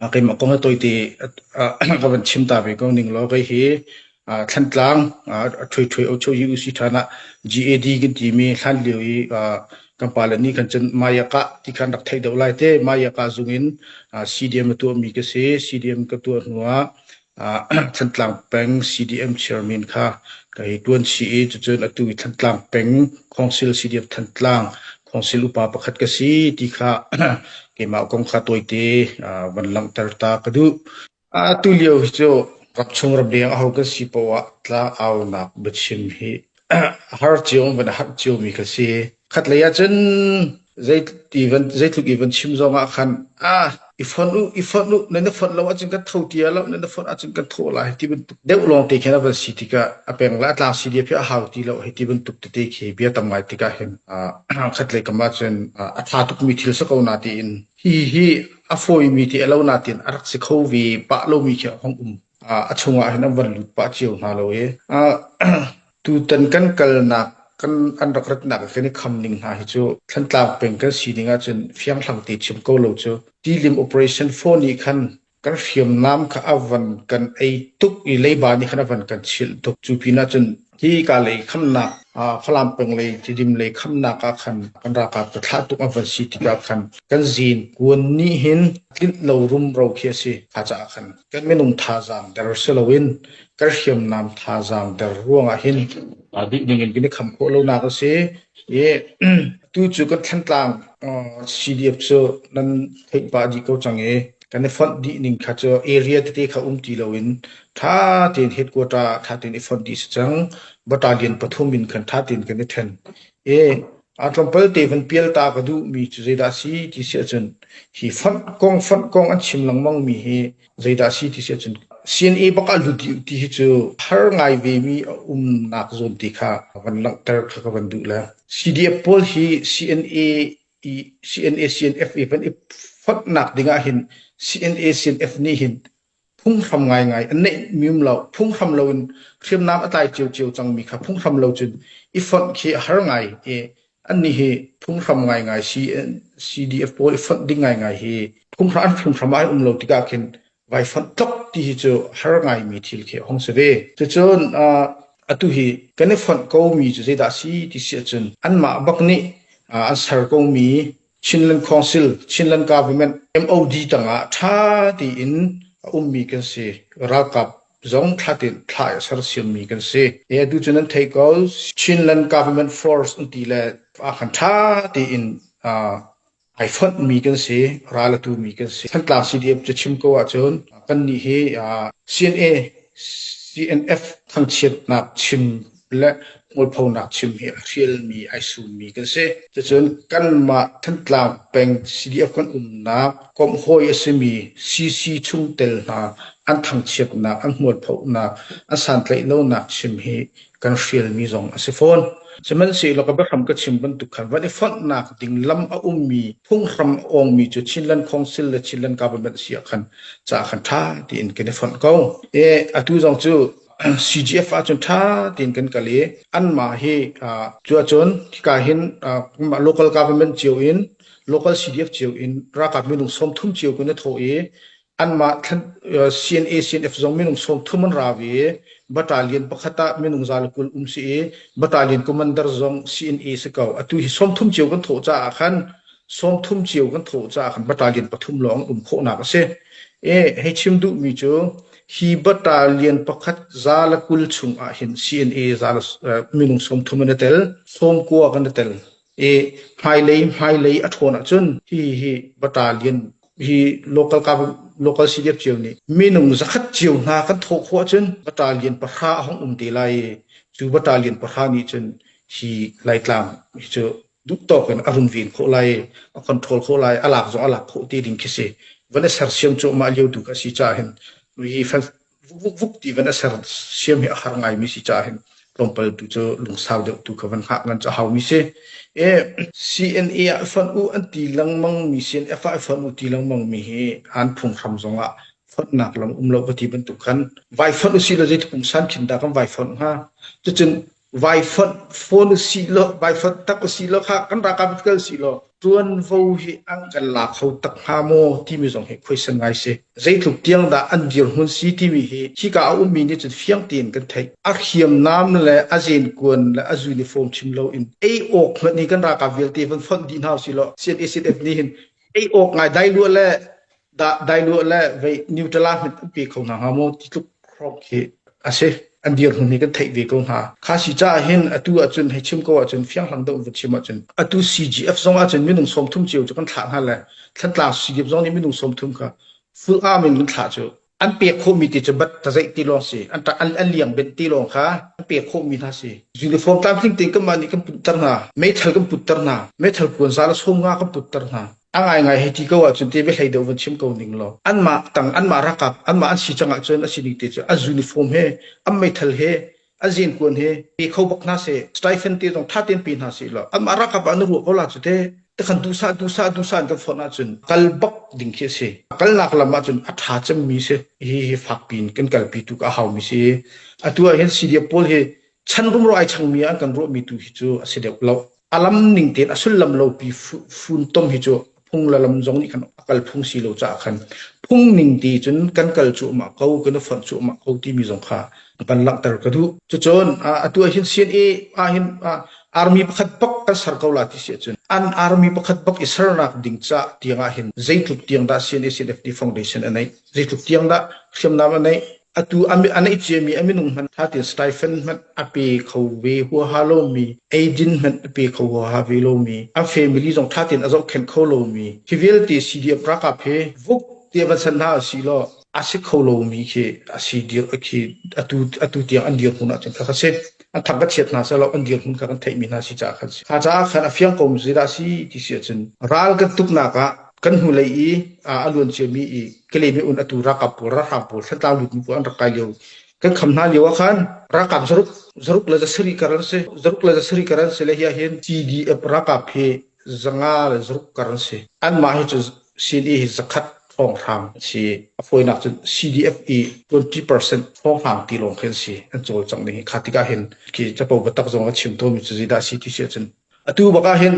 Keimah kong hi tawite ka van chim ta ve ko ning law kei hi Thlantlang Ṭhui Ṭhui Ocho UC ṭhan ah GAD kan timi hlan lio i kan pale nih khan cun Mayakah ti khan rak theih deuh lai te. Mayakah zung in CDM a tuahmi ka si. CDM ka tuah hnu ah Thantlang peng CDM chairman kha ka hei ṭuan chih i cucun atu i Thantlang peng Council CDF Thantlang Council upa pakhat ka si ti kha keimah kong kha tawite van langhter ta ka duh. Atu lio hi cu ramchung ramleng aho kan si poah ah tlang-aunak biachim hi a har cio van a harh ciomi kha si. Khatlei ah cun zeiti van zeitluk i van chim zong ah khan ah i fonh u i fonh u nan i fonh lo ahcun kan tho ti lo nan i fonh ahcun kan thawh lai ti bantuk deuh lawngte khin a van si tikah a peng le a tlang si dia phi a hau ti lo hei ti bantuk tete khi bia tam ngai tikah hin khatlei kam ahcun a tha tukmi thil si ko na tiin hi hi a fawimi ti a lo na tiin a rak si kho ve pah lomi khi a hong um a chungah hin an van lut pah cio hna lo i Tutan kan kalnak kan an rak ratnak kan i kham ning hna hi cu Thlantlang peng kan sining ahcun fianghlang te chim ko lo cu Tilim Operation 4 nih khan kan hriamnam kha a van kan ei tuk i leiba nih khan a van kan chilh tuk. Cu pin ahcun hi ka lei khamnak Falam peng lei Tidim lei khamnak ah khan kan ralkap ka thlah tuk a van si tikah khan kan zin kuan nih hin tlinh lo rumro khi a si. Kha caah khan kan minung thazaang der si loin kan hriamnam thazaang der ruangah hin dih ning in kan i kham khawh lonak a si. I tu cu kan Thlantlang CDF cu nan theih pah dih ko cang i kan i fonh dih ning kha cu area tete kha um ti loin ṭha tein headquarter ṭha tein i fonh dih si cang. Battalion pathum in khan ṭha tein kan i ṭhen. I a tlawmpal te van pial ta ka duhmi cu zeidah a si ti si ahcun hi fonh kong fonh kong an chim lengmang mi hi Zeidah a si ti si ahcun CNA bak ah lut dih ti hi cu har ngai ve mi a umnak zawn ti kha van langhter kha ka van duh le CDF pawl hi CNA i CNA CNF i van i fonhnak ding ah hin CNA CNF nih hin phunghram ngaingai an neih mi um lo phunghram lo in hriamnam a tlai ciocio cangmi kha phunghram lo cun i fonh khi a har ngai i Annih hi phunghram ngaingai CDF pawl i fonh ding ngaingai hi phunghram an phunghram ah an um lo tikah khin vai fonh tlok ti hi cu har ngaimi thil khi a hung si ve. Cucun atu hi kan i fonh komi cu zeidah a si ti si ahcun anmah bak nih an ser komi Chinland Council, Chinland Government, MOD tangah ṭha tein a ummi kan si. Ralkap zong thla tin thla i sersiammi kan si. E atu cu nan theih ko Chinland Government Force an ti le a kan ṭha tein ai fonhmi kan si, ral a tumi kan si. Thantlang CDF cu chim ko ahcun kannih hi CNA, CNF thangchiatnak chim le hmualphonak chim hi a hrialmi, ai summi kan si. Cucun kanmah Thantlang peng CDF kan umnak komhhawi a simi CC chungtel hna an thangchiatnak, an hmualphonak, an santlaih lonak chim hi kan hrialmi zong a si fawn. Sihmanhsehlaw ka biahram ka chim bantuk khan van i fonhnak ding lam a ummi phunghram a awngmi cu Chinland Council le Chinland Government si ah khan ca khan ṭha tein kan i fonh ko. E atu zong cu CGF ahcun ṭha tein kan kal i anmah hi cu ahcun hika hin local government cio in local CDF cio in ralkap minung 30 cio kan i thawh i anmah CNA CNF zong minung 30 an ra ve i battalion pakhat ah minung 120 um si i battalion commander zong CNA si ko. Atu hi 30 cio kan thawh caah khan 30 cio kan thawh caah khan battalion pathum lawng um khawhnak a si. I hei chim duhmi cu Hi battalion pakhat 120 chung ahhin CNA minung 30 an i tel, 90 kan i tel. I hmailei hmailei a ṭhawn ahcun hi hi battalion hi local local CDF cio nih minung zakhat cio hna kan thawh khawh ahcun battalion pahra a hung um te lai i cu battalion pahra nih cun hi Laitlang hi cu duhtawk in a runven khawh lai i a control khawh lai a lak zong a lak khawh te ding khi si van i sersiam cuahmah lio tu kha si caah hin hi vuk vuk ti van a sersiam hi a har ngaimi si caah hin tlawmpal tu cu lungsau deuh tu kha van hngah ngan cu a haumi si e CNA ah fonh u an ti lengmang mi CNF ah fonh u ti lengmang mi hi an phunghram zong ah fonhnak lam um lo ka ti bantuk khan vai fonh usih law zeitik pungsan khin dah kan vai fonh hnga cucun. Vai fonh fawn usih law, vai fonh tak usih law kha kan ralkap kal sih law ṭuanvo hi an kan la kho tak hnga maw timi zong hi khuaisan ngai si. Zeitluk tiang dah an dirhmun si timi hi hika a ummi nih cun fiang tein kan theih. A hriamnam le a zenkuan le a uniform chim loin ei awk hmanh hi kan ralkap vialte van fonh dih hna usih law CNA CNF nih hin ei awk ngai dai lua le dai lua le vei neutral hmanh an pe kho hna hnga maw ti tluk hrawng khi a si. An dirhmun hi kan theih ve ko hna. Kha si caah hin atu ahcun hei chim ko ahcun fianghlang deuh va chim ahcun atu CGF zong ahcun minung 30 cio cu kan thlah hna le Thantlang CGF zong nih minung 30 kha full arm in kan thlah cu an pek khawhmi ti cu bat tazeih ti lawng si an an liang benh ti lawng kha an pek khawhmi hna si. Uniform tlamtling tein kanmah nih kan putter hna. Meithal kan putter hna. Meithal kuan za le 50 kan putter hna. A ngaingai hei ti ko ahcun te biahlei deuh van chim ko ning law anmah tang anmah ralkap anmah an si cang ahcun a sining te cu a uniform he an meithal he a zenkuan he pe kho bak hna seh stipend te zong tha tein pe hna seh law anmah ralkap ah na ruah ko la cu te takhan duhsah duhsah duhsah in kan fonh ahcun kal bak ding khi a si. Kalnak lam ahcun a tha cemmi si. Hi hi fakpi in kan kalpi tu a haumi si. Atu ah hin CDF pawl hi chan rumro ai changmi an kan ruahmi tu hi cu a si deuh lo. A lam ning tein a sullam lo pi funtom hi cu phung le lam zong nih khan a kal phung si lo caah khan phung ning ti cun kan kal cuahmah ko kan i fonh cuahmah ko timi zong kha van langhter ka duh. Cucun atu ah hin CNA ah hin army pakhat bak kan ser ko la ti si ahcun an army pakhat bak i sernak ding ca tiang ah hin zeitluk tiang dah CNA CNFD Foundation a neih zeitluk tiang dah hriamnam a neih Atu a neih ciami a minung hmanh tha tein stipend hmanh a pe kho ve huaha lomi, eidin hmanh a pe kho huaha ve lomi, a family zong tha tein a zohkhenh kho lomi, hi vialte CDF ralkap hi vuk tiah van san hna usih law a si kho lomi khi a si dir khi atu atu tiang an dirhmun ahcun kha kha si. An thang ka chiat hna selaw an dirhmun kha kan theihmi hna si caah khan si. Kha caah khan a fiang ko mi zeidah a si ti si ahcun ral kan tuknak ah kan hnulei i a luan ciami i Kalay un atu ralkap pawl ralhrang pawl Thantlang lutmi pawl an rak kai lio kan kham hna lio ah khan ralkap zaruk zaruk le zasarih kar an si zaruk le zasarih kar an si le hi ah hin CDF ralkap hi zanga le zaruk kar an si anmah hi cu CNA hi zakhat thawnghrang an si a fawinak cun CDF i 20% thawnghrang ti lawng khi an si an cawlcangh ning hi kha tikah hin khi capo biatak zong a chim tawnmi cu zeidah a si ti si ahcun Atu bak ah hin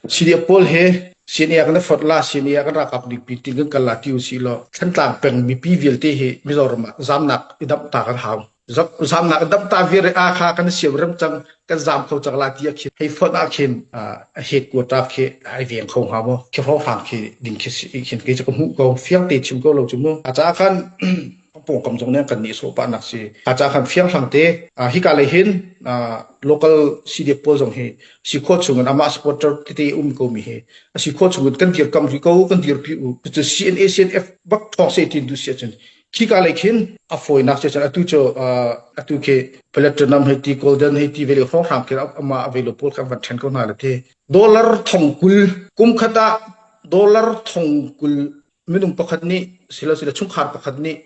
CDF pawl he CNA kan i forh la, CNA kan ralkap ningpi tin kan kal la ti usih law Thantlang peng mipi vialte hi Mizoram ah zamnak i damh ta kan hau. Zamnak i damh ta viar i aa kha kan i siamrem cang, kan zam kho cang la ti ah khin hei fonh ah khin a headquarter khi ai veng kho hnga maw? Khi hrawnghrang khi ding khi si khin kei cu ka hmuh ko, fiang te chim ko lo cu mu. A caah khan pawngkam zong nih an kan nihsawh pahnak si. A caah khan fianghlang te hika lei hin local CDF pawl zong hi si khawh chung in amah supporter tete um ko mi hi a si khawh chung in kan dirkam rih ko kan dirpi u cu CNA CNF bak thawng se tin du si ahcun khika lei khin a fawinak si ahcun atu cu atu khi platinum hei ti golden hei ti vele hrawnghrang khi amah a velo pawl kha van then ko hna le ti dollar thong kul kum khat ah dollar thong kul minung pakhat nih silo silo chungkhar pakhat nih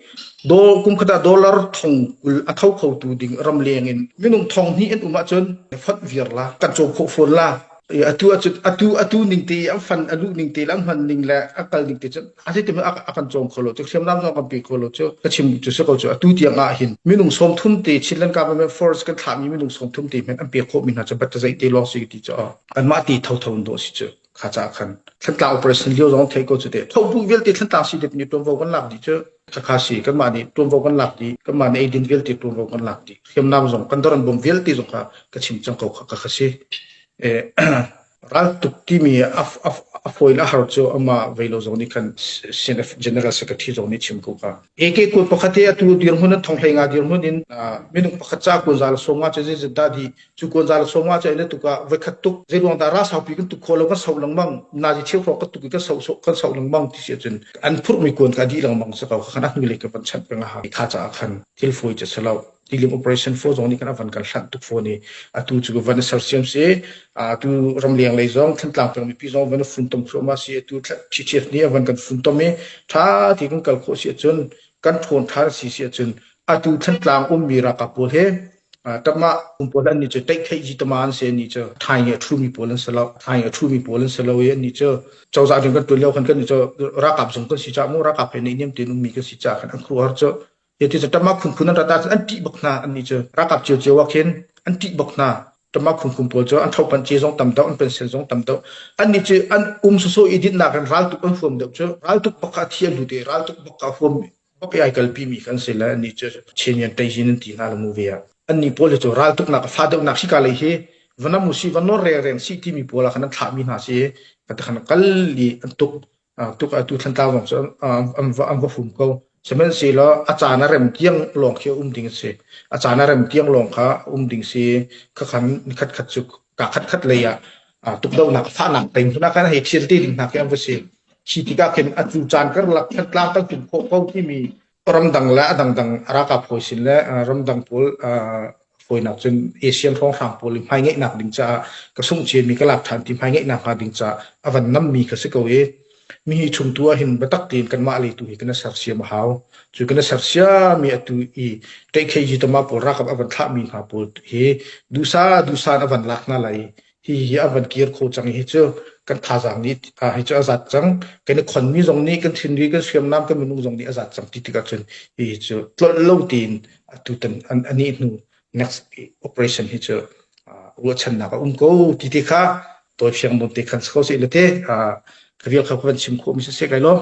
dol kum khat ah dollar thong kul a tho kho tu ding ramleng in minung thong hnih an um ahcun fonh viar la kan cawm khawh fawn la atu atu atu ning te an fan a luh ning te le an hman ning le a kal ning te cu a si a a kan cawm kho lo cu hriamnam zong kan pe kho lo cu ka chim cu si ko cu atu tiang ah hin minung sawm thum te Chinland government force kan thlahmi minung sawm thum te hmanh an pe khawh mi hna cu bat zei te lawng si ti cu anmah ti tho tho in dawh si cu kha ca khan Thantlang operation lio zong thei ko cu te thobu vialte Thantlang si det nih tuanvo kan lak dih cu khakha si kanmah nih tuanvo kan lak dih kanmah nih eidin vialte tuanvo kan lak dih hriamnam zong kan doran bom vialte zong kha ka chim cang ko kha ka si ral tuk timi a fawi le a har cu amah veilo zong nih khan CNF General Secretary zong nih chim ko ka AK kul pakhat he atu dirhmun in thong hlei nga dirhmun in minung pakhat ca kun za le sawm nga cu zeizat dah di Cu kuanza le sawma cu na tuk ah voikhat tuk zeiruang dah ra saupi kan tuk khawh lo kan so lengmang nazi cheu hrawk kan tuk i kan so kan so lengmang ti si ahcun an phurhmi kuan kha dih lengmang si ko khan a hnulei ka van chanh peng a hau kha caah khan thil fawi cu si lo tilim operation 4 zong nih kan a van kan hlanh tuk fawn i atu cu van i sersiam si atu ramleng lei zong Thantlang peng mipi zong van i funtom thluahmah si atu TTF nih a van kan funtom i ṭha ti kan kal khawh si ahcun kan ṭhawn ṭhan si si ahcun atu Thantlang ummi ralkap pawl he Tamah um pawl an nih cu teih ji tama an si an nih cu thai nge ṭhumi pawl an si lo thai nge ṭhumi pawl an si lo i an nih cu cozah rian kan ṭuan lio khan kan nih cu ralkap zung kan si caah mu ralkap he neihniam tein ummi kan si caah khan an khuaruahhar cu ti cu tamah khunkhun an rat ahcun an ṭih bak hna an nih cu ralkap ciocio ah khin. An ṭih bak hna. Tama khumkhum pawl cu an ṭhopan ce zong tam deuh, an pensen zong tam deuh. Annih cu an um sawsawh i dinhnak in raltuk an huam deuh cu. Raltuk bak kha a thi a lut i raltuk bak kha a huam bak i ai kalpi mi kan si le annih cu Chin Taizin an ti hna le mu ve ah. Annih pawl hi cu raltuknak a fa deuhnak hika lei hi va nam usih va nawr rengreng sih timi pawl ah khan an thlahmi hna si i khan kal i an tuk tuk atu Thantlang zong cu an va hum ko. Sihmanhsehlaw a caan a rem tiang lawng khi a um ding a si. A caan a rem tiang lawng kha um ding si. Khakhan nikhat khat cu ka khat khat lei ah tukdohnak fahnak peng hmun ah khan hei thial te ding hna khi an va si. Khi tikah khin atu caan karlak Thantlang kan tum khawh ko timi ramdang le a dangdang ralkap hawi sin le ramdang pawl fawinak cun Asian hrawnghrang pawl i hmai ngeihnak ding caah ka sungh ciami ka lak ṭhan ti hmai ngeihnak hnga ding caah a van nammi kha si ko i mi hi chung tu ah hin biatak tein kanmah lei tu hi kan i sersiam a hau. Cu kan i sersiam i atu i ṭeihkhei tama pawl ralkap a van thlahmi hna pawl hi duhsa duhsa in a van lak hna lai hi hi a van kir kho cang hi cu kan thazaang nih hi cu a zat cang kan i khonmi zong nih kan thinri kan hriamnam kan minung zong nih a zat cang ti tikah cun hi cu tlolh lo tein atutan an ani hnu next operation hi cu ruahchannak a um ko ti te kha tawi fiang nawn te khan si ko seh le te ka vial kha ka van chim khawh mi si se kai lo.